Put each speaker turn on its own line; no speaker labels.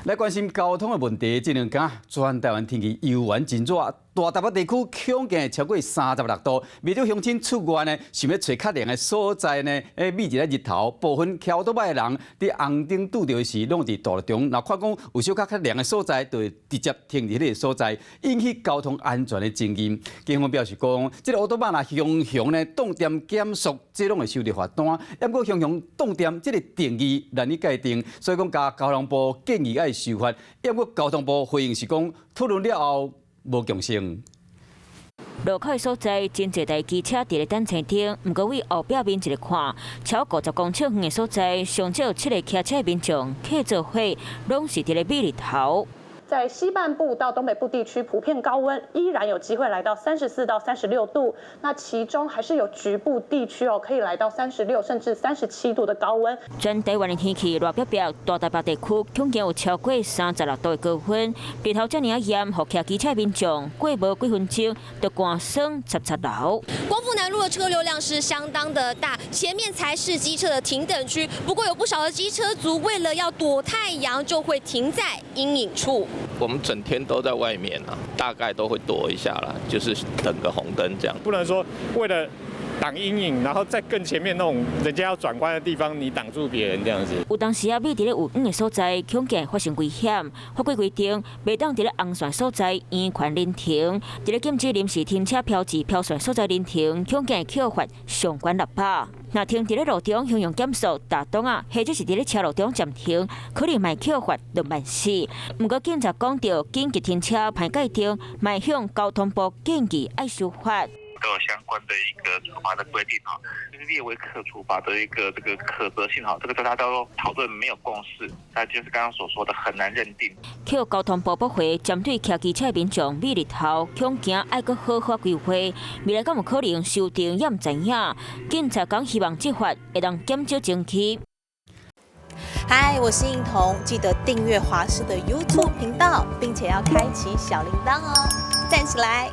來關心交通的問題，這兩工全台灣天氣猶原真熱，大台北地區恐驚超過36度，袂少鄉親出外呢，想欲揣較涼的所在呢，欸，避一下日頭，部分騎歐多擺的人佇紅燈拄著時，攏佇道路中，若看講有小可較涼的所在，就會直接停佇彼個所在，引起交通安全的爭議。警方表示講，這个歐多擺若雄雄呢，擋點減速，這攏會收著罰單。毋過雄雄擋點這个定義難以界定，所以講共交通部建議愛修法。毋過交通部回應是講，討論了後無共識。
路口的所在，真濟台機車佇咧等青燈，毋過對後壁面一个看，超過50公尺遠的所在，上少七个騎車民眾客做伙，攏是佇咧避日頭。
在西半部到東北部地區，普遍高溫依然有機會來到34到36度。那其中還是有局部地區哦，可以來到36甚至37度的高溫。
全台灣的天氣熱逼逼，大台北地區恐驚有超過36度的高溫，日頭遮爾仔炎，予騎機車民眾過無幾分鐘就汗酸溼溼流。
光復南路的車流量是相當的大，前面才是機車的停等區。不過有不少的機車族為了要躲太陽，就會停在陰影處。
我們整天都在外面啊，大概都會躲一下啦，就是等個紅燈這樣。
不能說為了擋陰影，然後在更前面那種人家要轉彎的地方，你擋住別人這樣子。
有當時啊，避佇咧有影的所在，恐驚發生危險。法規規定，袂當佇咧紅線所在越權臨停，佇咧禁止臨時停車標誌標線所在臨停，恐驚會扣罰上懸600。若停佇咧路中雄雄減速，踏擋仔，或者是佇咧車路中暫停，可能嘛會扣罰2萬4。毋過警察講著緊急停車歹界定，嘛會向交通部建議愛修法。
都有相關的一個處罰的規定哈，就是列為可處罰的一個這個可責性哈，這個大家都討論沒有共識，那就是剛剛所說的很難認定。
予交通部駁回，針對騎機車民眾避日頭，恐驚愛閣好好規劃，未來敢有可能修訂也毋知影。警察講希望執法會當減少爭議。
嗨，我是應彤，記得訂閱華視的 YouTube 頻道，並且要開啟小鈴鐺哦，讚起來！